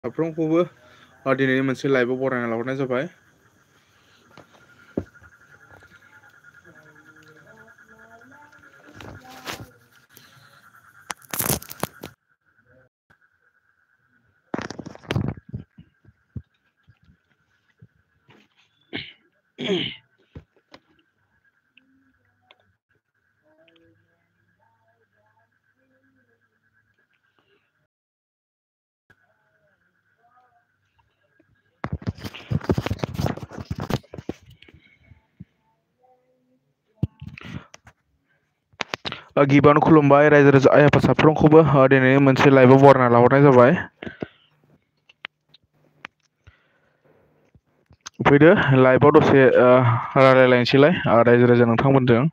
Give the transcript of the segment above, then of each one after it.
साफ्रोमखौबो दिनैनि मोनसे लाइभआव बरायना लाहरनाय जाबाय। गिबियावनो खुलुमबाय रायजो राजा आइ आफा साफ्रोमखौबो दिनैनि मोनसे लाइभआव बरायना लाहरनाय जाबाय। फैदो लाइभआव दसे रायलायलायनोसैलाय रायजो राजा नोंथांमोनजों।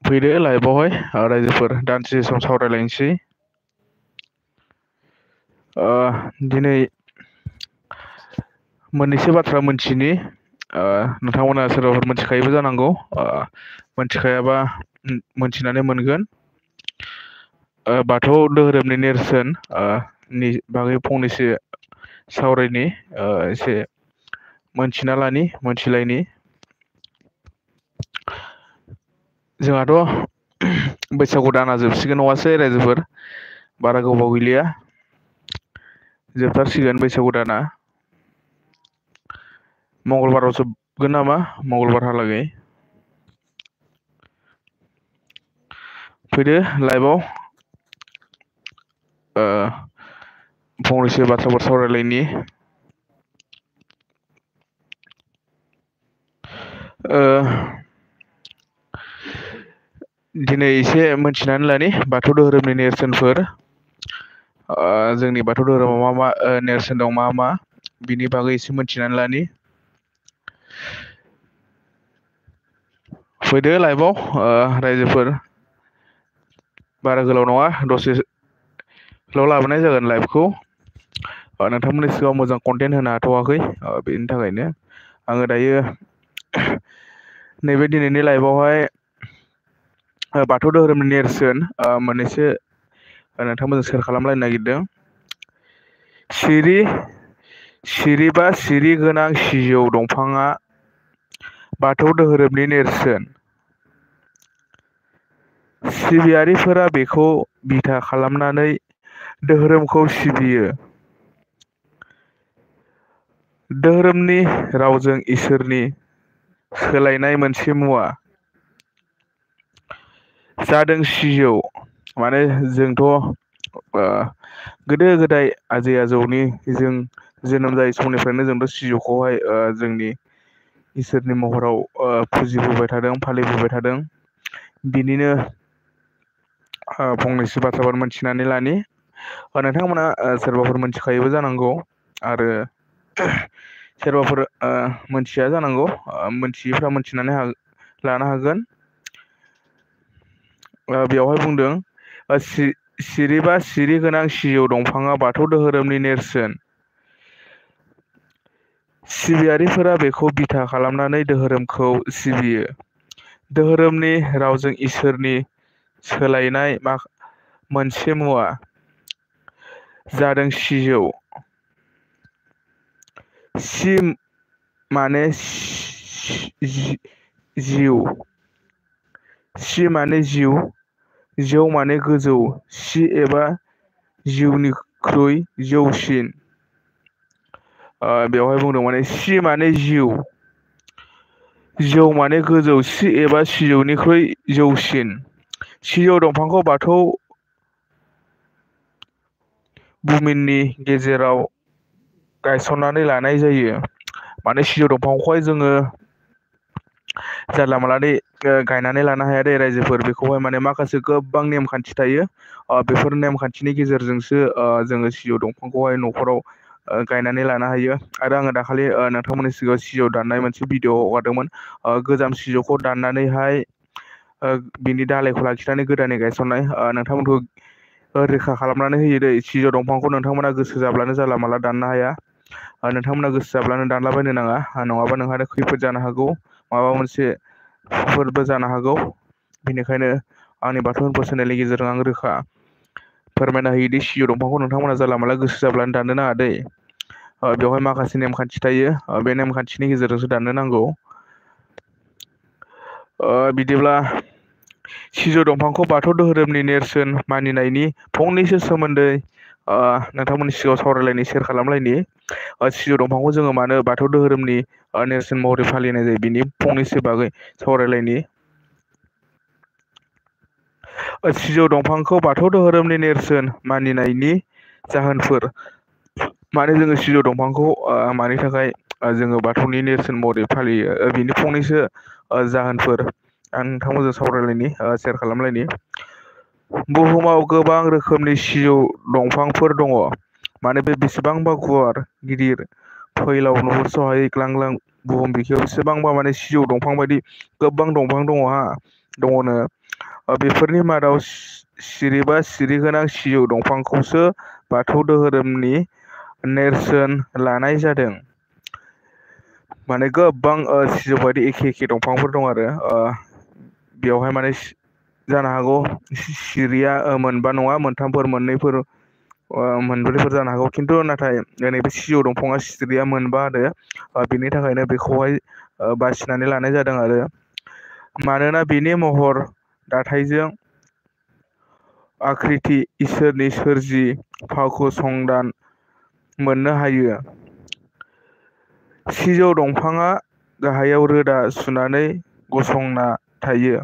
फैदो लाइभआवहाय रायजोफोर दान्दिसे सम सावरायलायनोसै। दिनै मोननैसो बाथ्रा मोनथिनि नोंथांमोना सोरबाफोर मोनथिखायोबो जानांगौ, मोनथिखायाबा मोनथिनानै मोनगोन। बाथौ धोरोमनि नेरसोन नि बागै फंनैसो सावरायनि एसे मोनथिना लानि मोनथिलायनि। जोंहाथ' बैसागु दाना जोबसिगोन नङासै रायजोफोर, बारा गोबाव गैलिया जोबथारसिगोन बैसागु दाना। मंगलबाराव जोबगोन नामा, मंगलबारहालागै। फैदो लाइभआव फंनैसो बाथ्राफोर सावरायलायनि। दिनै एसे मोनथिनानै लानि बाथौ धोरोमनि नेरसोनफोर। जोंनि बाथौ धोरोमाव मा मा नेरसोन दं, मा मा बिनि बागै एसे मोनथिनानै लानि। फैदो लाइभआव रायजोफोर, बारा गोलाव नङा दसेल' लाबोनाय जागोन लाइभखौ। नोंथांमोननि सिगाङाव मोजां कन्टेन्ट होनो हाथ'वाखै, बेनि थाखायनो आङो दायो नैबे दिनैनि लाइभआवहाय बाथौ धोरोमनि नेरसोन मोननैसो नोंथांमोनजों सेयार खालामलायनो नागिरदों। सिरि बा सिरि गोनां सिजौ दंफाङा बाथौ धोरोमनि नेरसोन। सिबियारिफोरा बेखौ बिथा खालामनानै धोरोमखौ सिबियो। धोरोमनि रावजों इसोरनि सोलायनाय मोनसे मुवा जादों सिजौ। माने जोंथ' गोदो गोदाय आजै आजौनि जों जोनोम जायै समनिफ्रायनो जोंथ' सिजौखौहाय जोंनि इसोरनि महराव फुजिबोबाय थादों, फालिबोबाय थादों। बिनिनो फंनैसो बाथ्राफोर मोनथिनानै लानि। नोंथांमोना सोरबाफोर मोनथिखायोबो जानांगौ, आरो सोरबाफोर मोनथिया जानांगौ, मोनथियैफ्रा मोनथिनानै लानो हागोन। बेवहाय बुंदों सिरिबा सिरि गोनां सिजौ दंफाङा बाथौ धोरोमनि नेरसोन। सिबियारिफोरा बेखौ बिथा खालामनानै धोरोमखौ सिबियो। धोरोमनि रावजों इसोरनि सोलायनाय मोनसे मुवा जादों सिजौ। सि माने जिउ, सि माने जिउ, जौ माने गोजौ, सि एबा जिउनिख्रुइ जौसिन। बेवहाय बुंदों माने सि माने जिउ, जौ माने गोजौ, सि एबा सिजौनिख्रुइ जौसिन। सिजौ दंफांखौ बाथौ बुमिननि गेजेराव गायसननानै लानाय जायो। माने सिजौ दंफांखौहाय जोङो जानला मानलादै गायनानै लानो हाया दे रायजोफोर, बेखौहाय माने माखासे गोबां नेमखान्थि थायो। बेफोर नेमखान्थिनि गेजेरजोंसो जोङो सिजौ दंफांखौहाय न'खराव गायनानै लानो हायो। आरो आङो दाखालि नोंथांमोननि सिगाङाव सिजौ दाननाय मोनसे भिडिअ हगारदोंमोन। गोजाम सिजौखौ दाननानैहाय बिनि दालायखौ लाखिनानै गोदानै गायसननाय। नोंथांमोनखौ रोखा खालामनानै होयो दै, सिजौ दंफांखौ नोंथांमोना गोसो जाब्लानो जानला मानला दाननो हाया। नोंथांमोना गोसो जाब्लानो दानलाबायनो नाङा, नङाबा नोंहानो खैफोद जानो हागौ, माबा मोनसे फोरबो जानो हागौ। बेनिखायनो आंनि बाथौ बोसोननि गेजेरजों आं रोखा फोरमायना होयोदि सिजौ दंफांखौ नोंथांमोना जानला मानला गोसो जाब्लानो दाननो नाङा दै। बेवहाय माखासे नेमखान्थि थायो, बे नेमखान्थिनि गेजेरजोंसो दाननो नांगौ। बिदिब्ला सिजौ दंफांखौ बाथौ धोरोमनि नेरसोन मानिनायनि फंनैसो सोमोन्दै नोंथांमोननि सिगाङाव सावरायलायनि, सेयार खालामलायनि। सिजौ दंफांखौ जोङो मानो बाथौ धोरोमनि नेरसोन महरै फालिनाय जायो बिनि फंनैसो बागै सावरायलायनि। सिजौ दंफांखौ बाथौ धोरोमनि नेरसोन मानिनायनि जाहोनफोर। माने जोङो सिजौ दंफांखौ मानि थाखाय जोङो बाथौनि नेरसोन महरै फालियो, बिनि फंनैसो जाहोनफोर आं नोंथांमोनजों सावरायलायनि, सेयार खालामलायनि। बुहुमाव गोबां रोखोमनि सिजौ दंफांफोर दङ। माने बे बेसेबांबा गुवार गिदिर फैलाव नुहुरस'हायै ग्लां ग्लां बुहुम बिखायाव बेसेबांबा माने सिजौ दंफां बायदि गोबां दंफां दङनो। बेफोरनि मादाव सिरिबा सिरिगोनां सिजौ दंफांखौसो बाथौ धोरोमनि नेरसोन लानाय जादों। माने गोबां सिजौ बायदि एखे एखे दंफांफोर दं आरो बेवहाय माने जानो हागौ सिरिया मोनबा नङा, मोनथामफोर, मोननैफोर, मोनब्रैफोर जानो हागौ। खिन्थु नाथाय नैबे सिजौ दंफाङा सिरिया मोनबा आरो बिनि थाखायनो बेखौहाय बासिनानै लानाय जादों आरो मानोना बिनि महर दाथायजों आकृति इसोरनि सोरजि फावखौ संदान मोननो हायो। सिजौ दंफाङा गाहायाव रोदा सुनानै गसंना थायो,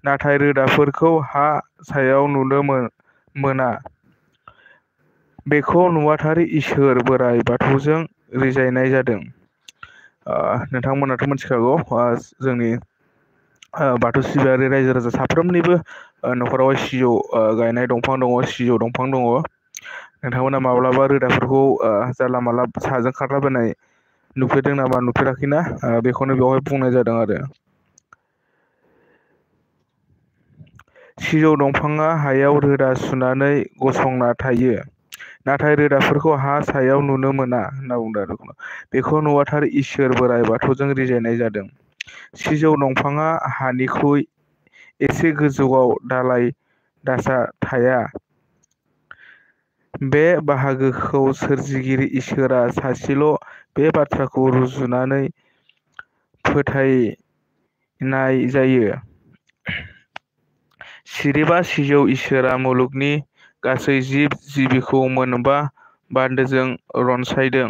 नाथाय रोदाफोरखौ हा सायाव नुनो मोना। बेखौ नुवाथारि इसोर बोराइ बाथौजों रिजायनाय जादों। नोंथांमोनाथ' मिथिखागौ, जोंनि बाथौ सिबियारि रायजो राजा साफ्रोमनिबो न'खरावहाय सिजौ गायनाय दंफां दङ, सिजौ दंफां दङ। नोंथांमोना माब्लाबा रोदाफोरखौ जानला मानला साजों खारलाबायनाय नुफेरदों नामा? नुफेराखैना? बेखौनो बेवहाय बुंनाय जादों आरो। सिजौ दंफाङा हायाव रोदा सुनानै गसंना थायो, नाथाय रोदाफोरखौ हा सायाव नुनो मोना होनना बुंदों आरो। बेखौ नुवाथारि इसोर बोराइ बाथौजों रिजायनाय जादों। सिजौ दंफाङा हानिख्रुइ एसे गोजौआव दालाइ दासा थाया। बे बाहागोखौ सोरजिगिरि इसोरा सासेल' बे बाथ्राखौ रुजुनानै फोथायनाय जायो। सिरिबा सिजौ इसोरा मुलुगनि गासै जिब जिबिखौ मोनबा बान्दोजों रनसायदों।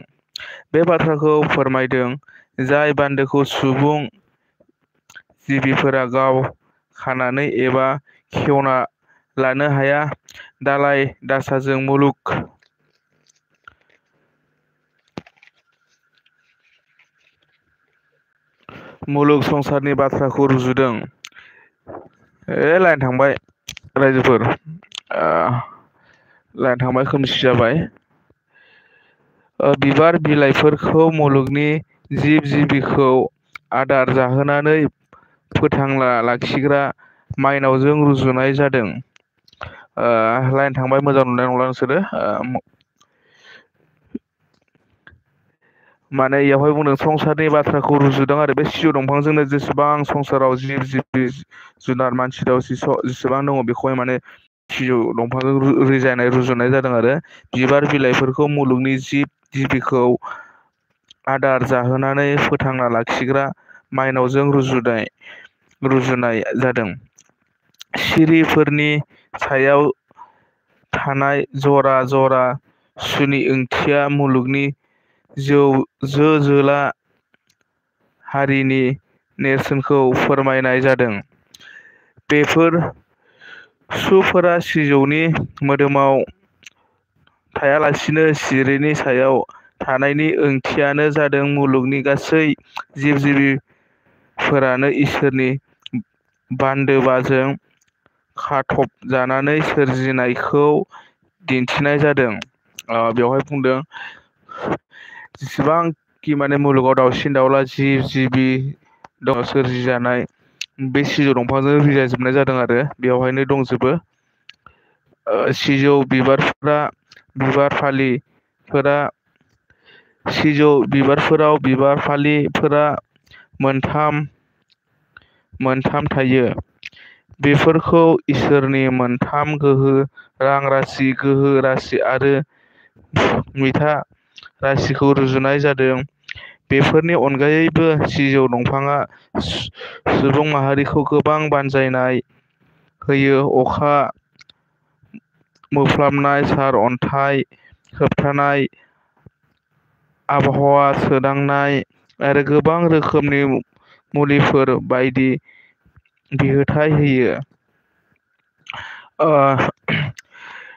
बे बाथ्राखौ फोरमायदों, जाय बान्दोखौ सुबुं जिबिफोरा गाव खानानै एबा खेवना लानो हाया। दालाइ दासाजों मुलुग संसारनि बाथ्राखौ रुजुदों। लाइन थांबाय रायजोफोर, लाइन थांबाय, खोमसि जाबाय। बिबार बिलाइफोरखौ मुलुगनि जिब जिबिखौ आदार जाहोनानै फोथांना लाखिग्रा माइनावजों रुजुनाय जादों। लाइन थांबाय, मोजां नुनाय नंला नोंसोरो। माने बेयावहाय बुंदों संसारनि बाथ्राखौ रुजुदों आरो बे सिजौ दंफांजोंनो जेसेबां संसाराव जिब जिबि जुनार मानसि दावसि जेसेबां दङ बेखौहाय माने सिजौ दंफांजों रुजुनाय जादों आरो बिबार बिलाइफोरखौ मुलुगनि जिब जिबिखौ आदार जाहोनानै फोथांना लाखिग्रा माइनावजों रुजुनाय जादों। सिरिफोरनि सायाव थानाय जरा जरा सुनि ओंथिया मुलुगनि जो-जोला हारिनि नेरसोनखौ फोरमायनाय जादों। बेफोर सुफोरा सिजौनि मोदोमाव थायालासिनो सिरिनि सायाव थानायनि ओंथियानो जादों मुलुगनि गासै जिब जिबिफोरानो इसोरनि बान्दोबाजों खाथबजानानै सोरजिनायखौ दिन्थिनाय जादों। बेवहाय बुंदों जेसेबांखि माने मुलुगाव दाउसिन दाउला जिब जिबि दङ सोरजिजानाय बे सिजौ दंफांजों रिजायजोबनाय जादों आरो बेवहायनो दंजोबो। सिजौ सिजौ बिबारफोराव बिबार फालिफोरा मोनथाम थायो। बेफोरखौ इसोरनि मोनथाम गोहो रां राशि, गोहो राशि आरो मैथा राशिखौ रुजुनाय जादों। बेफोरनि अनगायैबो सिजौ दंफाङा सुबुं माहारिखौ गोबां बानजायनाय होयो। अखा मोफ्लाबनाय, सार अन्थाइ होबथानाय, आबहावा सोदांनाय आरो गोबां रोखोमनि मुलिफोर बायदि बिहोथाय होयो।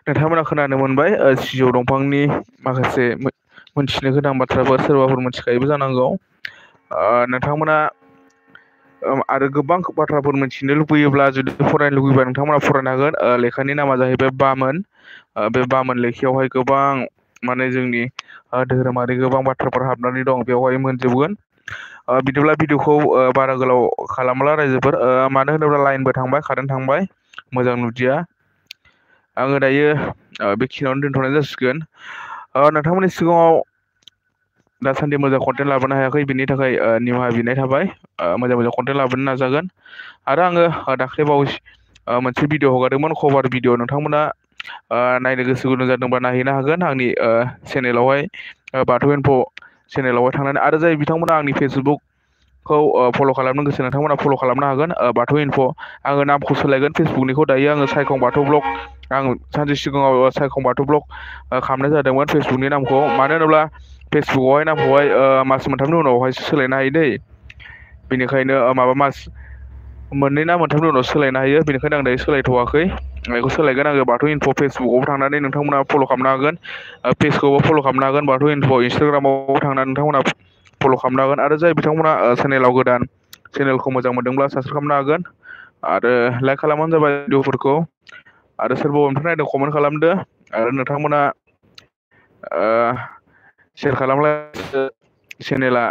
नोंथांमोना खोनानो मोनबाय सिजौ दंफांनि माखासे मोनथिनो गोनां बाथ्राफोर, सोरबाफोर मोनथिखायोबो जानांगौ। नोंथांमोना आरो गोबां बाथ्राफोर मिथिनो लुबैयोब्ला, जुदि फरायनो लुबैयोबा नोंथांमोना फरायनो हागोन। लेखानि नामा जाहैबाय बामोन। बे बामोन लेखायावहाय गोबां माने जोंनि धोरोमारि गोबां बाथ्राफोर हाबनानै दं, बेवहाय मोनजोबगोन। बिदिब्ला भिडिअखौ बारा गोलाव खालामला रायजोफोर, मानो होनोब्ला लाइनबो थांबाय, कारेन्ट थांबाय, मोजां नुदिया। आङो दायो बेखिनियावनो दोनथ'नाय जासिगोन। नोंथांमोननि सिगाङाव दासान्दि मोजां कन्टेन्ट लाबोनो हायाखै, बिनि थाखाय निमाहा बिनाय थाबाय। मोजां मोजां कन्टेन्ट लाबोनो नाजागोन। आरो आङो दाख्लै बावैसो मोनसे भिडिअ हगारदोंमोन, कभार भिडिअ। नोंथांमोना नायनो गोसो गुदुं जादोंबा नायहैनो हागोन आंनि चेनेलावहाय, बाथौ इनफ' चेनेलावहाय थांनानै। आरो जाय बिथांमोना आंनि फेसबुकखौ फल' खालामनो गोसो, नोंथांमोना फल' खालामनो हागोन, बाथौ इनफ'। आङो नामखौ सोलायगोन फेसबुकनिखौ, दायो आङो सायखं बाथौ ब्लग, आं सानसे सिगाङाव सायखं बाथौ ब्लग खालामनाय जादोंमोन फेसबुकनि नामखौ। मानो होनोब्ला फेसबुकआवहाय नामखौहाय मास मोनथामनि उनावहायसो सोलायनो हायो दै। बेनिखायनो मास मोननै ना मोनथामनि उनाव सोलायनो हायो, बेनिखायनो आं दायो सोलायथ'वाखै। बेखौ सोलायगोन आङो। बाथौ इनफ' फेसबुकआव थांनानै नोंथांमोना फल' खालामनो हागोन। पेजखौबो फल' खालामनो हागोन, बाथौ इनफ'। इन्सटाग्रामाव थांनानै नोंथांमोना फल' खालामनो हागोन। आरो जाय बिथांमोना चेनेलाव गोदान, चेनेलखौ मोजां मोनदोंब्ला साबसक्राइब खालामनो हागोन। आरो लाइक खालामबानो जाबाय भिडिअफोरखौ। आरो सोरबा अबेनिफ्राय नायदों कमेन्ट खालामदो। आरो नोंथांमोना शेयार खालामलाय। चेनेला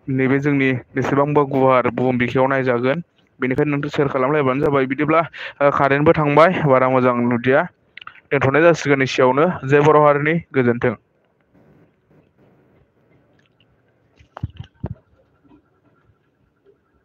नैबे जोंनि बेसेबांबा गुवार बुहुम बिखायाव नायजागोन, बेनिखायनो नोंथां शेयार खालामलायबानो जाबाय। बिदिब्ला कारेन्टबो थांबाय, बारा मोजां नुदिया। दोनथ'नाय जासिगोन एसेयावनो। जय बर' हारिनि गोजोन्थों।